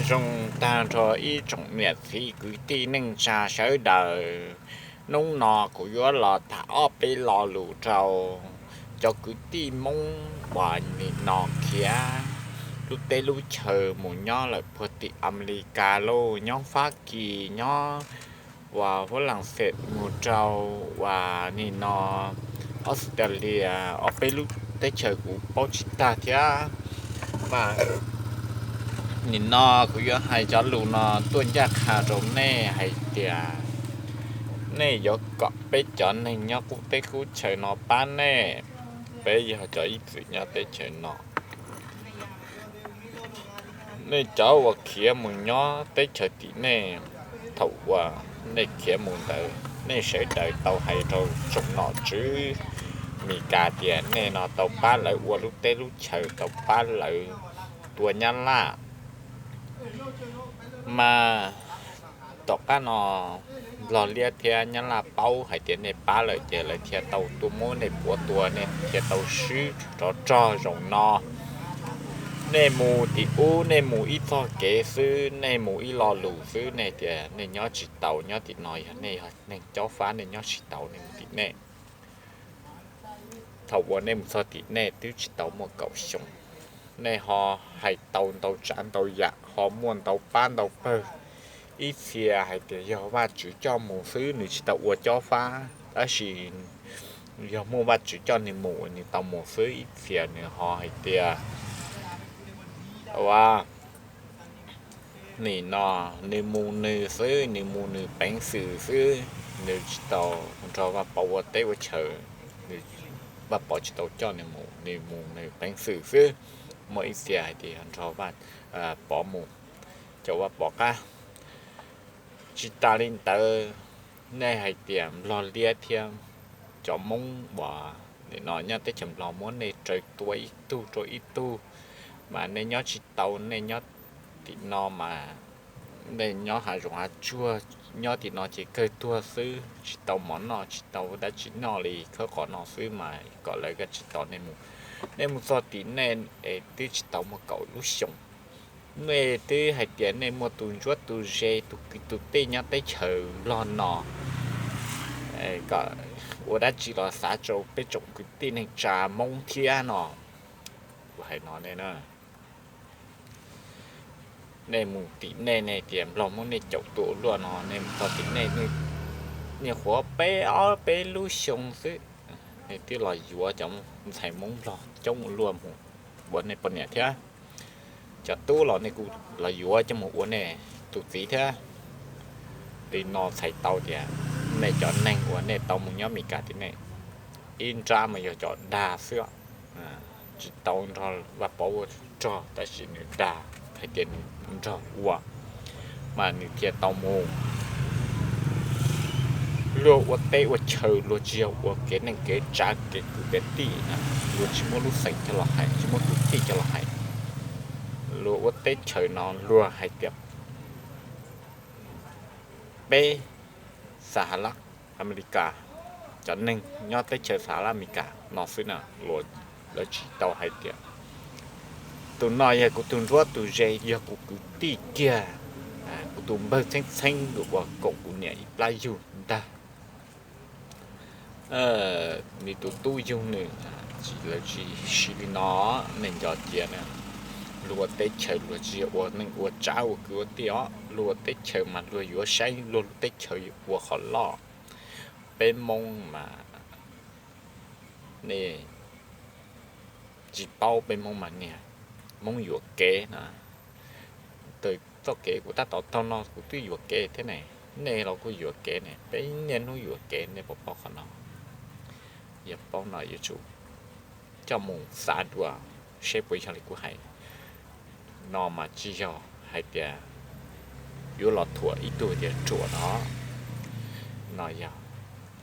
Zoo tag nrho ib tsoom niam txiv kwv tij neej tsa sawv daws, hnub no kuv yuav los tham ob peb lo lus rau cov kwv tij Hmoob uas nim no khiav lub teb lub chaw mus nyob lawm puag tim Amelikas lauj, nyob Fab Kis, nyob uas Fab Lais Xes mus rau uas nim no Australia, ob peb lub teb chaws kuv paub tsis tag thiab. Mas nim no kuv yuav hais cov lus no tuaj ncaj qha rau nej hais tias nej yuav kom peb cov neeg nyob qub teb qub chaw no pab nej. Peb yog cov ib txwm nyob teb chaws no. Nej cov uas khiav mus nyob teb chaws tim nej, thaum uas nej khiav mus ntawd nej sawv daws tau hais rau tsoom nom tswv Mes Kas tias nej no tau pab lawv ua lub teb lub chaw, tau pab lawv tua Nyab Laj. Mas tom qab no Nplog Liab thiab Nyab Laj paub hais tias nej pab lawm ces lawv thiaj tau tuaj muab nej puav tua, nej thiaj tau swb rov rog zaum no. Nej mus tim ub nej mus ib txoj kev xwb, nej mus ib lo lus xwb, nej tias nej nyob tsis tau nyob tim no, yog nej yog neeg cob fab nej nyob tsis tau nej mus tim nej. Thaum uas nej mus txog tim nej twb tsis tau muaj kaum xyoo, nej ho hais tau ntau tsav ntau yam, ho muaj ntau pab ntau pawg. Ib txhia hais tias yog Vajtswv coj mus xwb, nws tsis tau ua cob fab, tab sis yog muaj Vajtswv coj nws mus nws tau mus xwb. Ib txhia nws ho hais tias ua nim no nws mus nws xwb, nws mus nws peev xwm xwb, nws tsis tau nrog Vaj Pov ua teb ua chaw, Vaj Pov tsis tau coj nws mus, nws mus nws peev xwm xwb. Muaj ib txhia hais tias yog nrog Vaj Pov mus, caum Vaj Pov qab. Tsis tas li ntawd, nej hais tias Nplog Liab thiab cov Hmoob uas nim no nyob teb chaws Nplog muab nej raws tua ib tug rau ib tug, mas nej nyob tsis tau, nej nyob tim no mas nej nyob hav zoov hav tsuag, nyob tim no ces kawg tuag xwb, tsis tau mov noj, tsis tau dab tsi noj li, khawb qhov no xwb mas kom lawv kaj tsis tos nej mus. Nej mus txog tim nej es twb tsis tau muaj kaum lub xyoo, nej twb hais tias nej muaj tus ntsuab tus ze tus kwv tus tij nyob teb chaws Nplog no, kom ua dab tsi los xav rau peb tsoom kwv tij neej tsa Hmoob thiab no. Kuv hais no nej na, nej mus tim nej, nej tias Nplog muab nej caum tua ua luaj no, nej mus txog tim nej, nej nyuam qhuav peb ob peb lub xyoo xwb, nej twb los yuav cov ntxhais Hmoob Nplog coob ua luaj mus ua nej poj niam thiab. Cov tub los nej kuj los yuav coj mus ua nej tus txiv thiab. Li no txhais tau tias nej cov neeg uas nej tau mus nyob Mes Kas tim nej, ib nrab mas yog cov dag xwb, tsis tau nrog Vaj Pov ua rog tab sis nws dag hais tias nws nrog ua, mas nws thiaj tau mus. Luag ua teb ua chaw luag tsis yog ua kev neej kev tsav kev kwv kev tij na, luag tsis muab lub xeem coj los hais, tsis muab kwv tij coj los hais. Luag ua teb chaws no luag hais tias peb Xas Has Lab Amelikas, cov neeg nyob teb chaws Xas Has Lab Amelikas no xwb na, lawv tsis tau hais tias tus no yog kuv tus nruab tus ze, yog kuv kwv tij kiag, kuv tus npawg txheeb txheeb uas koom kuv niam ib plab yug ntag. Nws tus tub yug nws, lawv tsis siv li no. Nej nco cia na, luag ua teb chaws luag tsis yog ua neej ua tsav ua kwv ua tij os, luag ua teb chaws mas luag yuav saib luag lub teb chaws ua qhov loj. Peb Hmoob mas nej tsis paub, peb Hmoob mas niag Hmoob yuam kev na. Txoj kev kuv tab tom taug no kuv twb yuam kev thiab ne, nej los kuj yuam kev ne, peb niaj hnub yuam kev, nej puas paub qhov no? Yog paub no yuav tsum coj mus xav dua seb puas yog li kuv hais no mas tsis yog hais tias yuav los thuam ib tug tias ruam no. No yog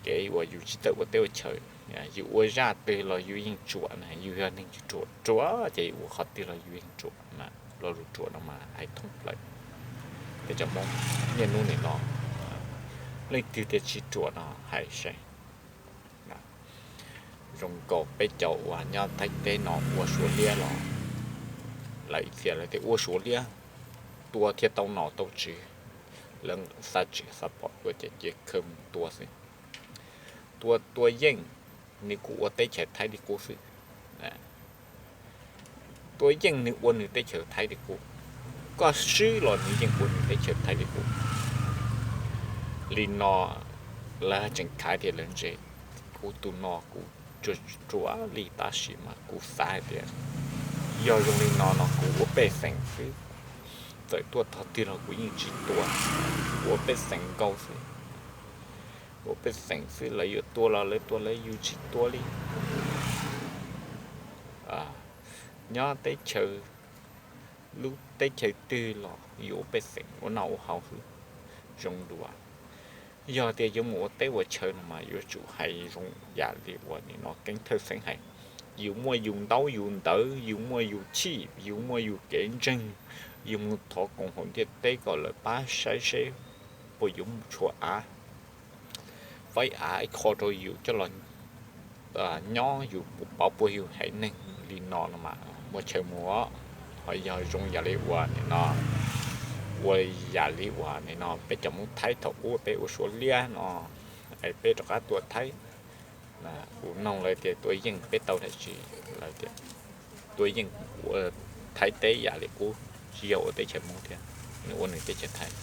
kev uas yus tsis txawj ua teb ua chaw, yus ua zaj twg los yus yeej ruam na, yus yog neeg ruam ruam ces yus ua qhov twg los yus yeej ruam na. Lo lus ruam no mas hais thoob plaws. Peb cov Hmoob niaj hnub nim no leej twg tias tsis ruam no hais saib. Zoo nkaus peb cov uas nyob Thaib teb no ua Suav liab los, lawv ib txhia lawv tias ua Suav liab, tua thiaj tau nom tau tswv, lawv xav tsis xav pom tua ces cia khawg mus tua xwb. Tua, tua yeej, nws kuj ua teb chaws Thaib li qub xwb. Tua yeej nws ua nws teb chaws Thaib li qub, koj swb los nws yeej ua nws teb chaws Thaib li qub. Li no lawv tseem khav tias lawv ntse, kuv tus no kuv tsuas tsuav li tab sis mas kuv xav hais tias yog zoo li no no kuv ua pej xeem xwb, txawm tuaj tog twg los kuv yeej tsis tua, kuv ua pej xeem nkaus xwb. Ua pej xeem xwb, lawv yuav tua los lawv tua, lawv yus tsis tua li. Nyob teb chaws, lub teb chaws twg los yus ua pej xeem ua noj ua haus xwb, zoo dua. Yog tias yuav mus ua teb ua chaw no mas yuav tsum hais zoo yam li uas nim no Keeb Thawj Xeeb hais, yus muaj yus ntaub yus ntawv, yus muaj yus chij, yus muaj yus kev ntseeg, yus mus thov koom haum ntiaj teb kom lawv pab saib seb puas yuav mus tshuav av, faib av ib qho rau yus coj los nyob, yus pauv puas yus haiv neeg li no no mas muaj chaw mus. Ho yog zoo yam li uas nim no, ua yam li uas nim no peb cov Hmoob Thaib thaum ub peb ua Suav liab no, es peb rov qab tua Thaib, kuv noog lawv tias tua yeej peb tau dab tsi, lawv tias tua yeej ua Thaib teb yam li qub, tsis yog ua teb chaws Hmoob thiab, nws ua nws teb chaws Thaib.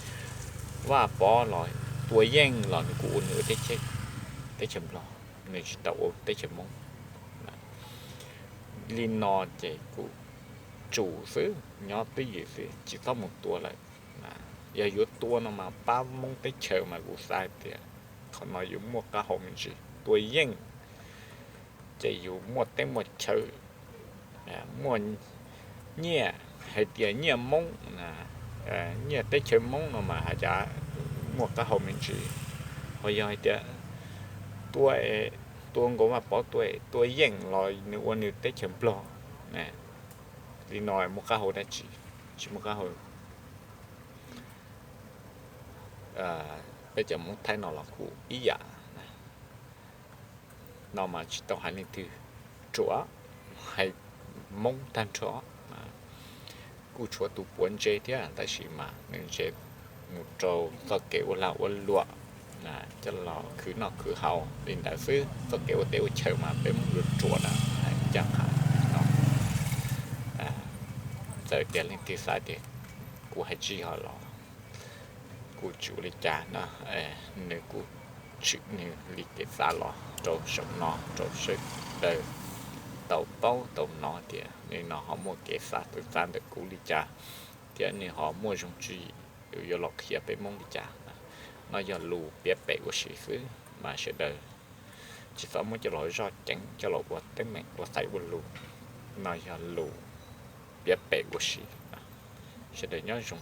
Vaj Pov los tua yeej los nws kuj ua nws ua teb chaws Nplog, nws tsis tau ua teb chaws Hmoob. Li no ces kuj tsum xwb, nyob twj ywm xwb, tsis txhob mus tua lawm. Yog yuav tua no mas pab Hmoob teb chaws mas kuv xav hais tias qhov no yuav muaj qab hau me ntsis. Tua yeej ces yus muaj teb muaj chaw, muaj nyiaj, hais tias nyiaj Hmoob, nyiaj teb chaws Hmoob no mas hais tias muaj qab hau me ntsis. Ho yog hais tias tua, tua nkaus Vaj Pov tua, tua yeej los nws ua nws teb chaws Nplog, li no muaj qab hau dab tsi? Tsis muaj qab hau. Peb cov Hmoob Thaib no los kuj ib yam no mas tsis tau hais leej twg ruam, hais Hmoob tag nrho. Kuj tshuav tus puav ntse thiab tab sis mas nws ntse mus rau txoj kev ua lag ua luam, coj los khwv noj khwv haus li ntawd xwb. Txoj kev ua teb ua chaw mas peb Hmoob yuav ruam na, ncaj qha no. Txawm tias leej twg xav tias kuv hais tsis yog los kuj tsis ua li cas na, nws kuj tshwm nws li kev xav los rau saum no rau sawv daws tau paub tau hnov tias nws no ho muaj kev xav txawv txav ntawm kuv li cas, thiab nws ho muaj zoo tsis yuav los qhia peb Hmoob li cas. No yog lus piav pem ua si xwb mas sawv daws tsis txhob muab coj los zoj ceev coj los ua teeb meem ua xaiv ua lus. No yog lus piav pem ua si. Sawv daws nyob zoo.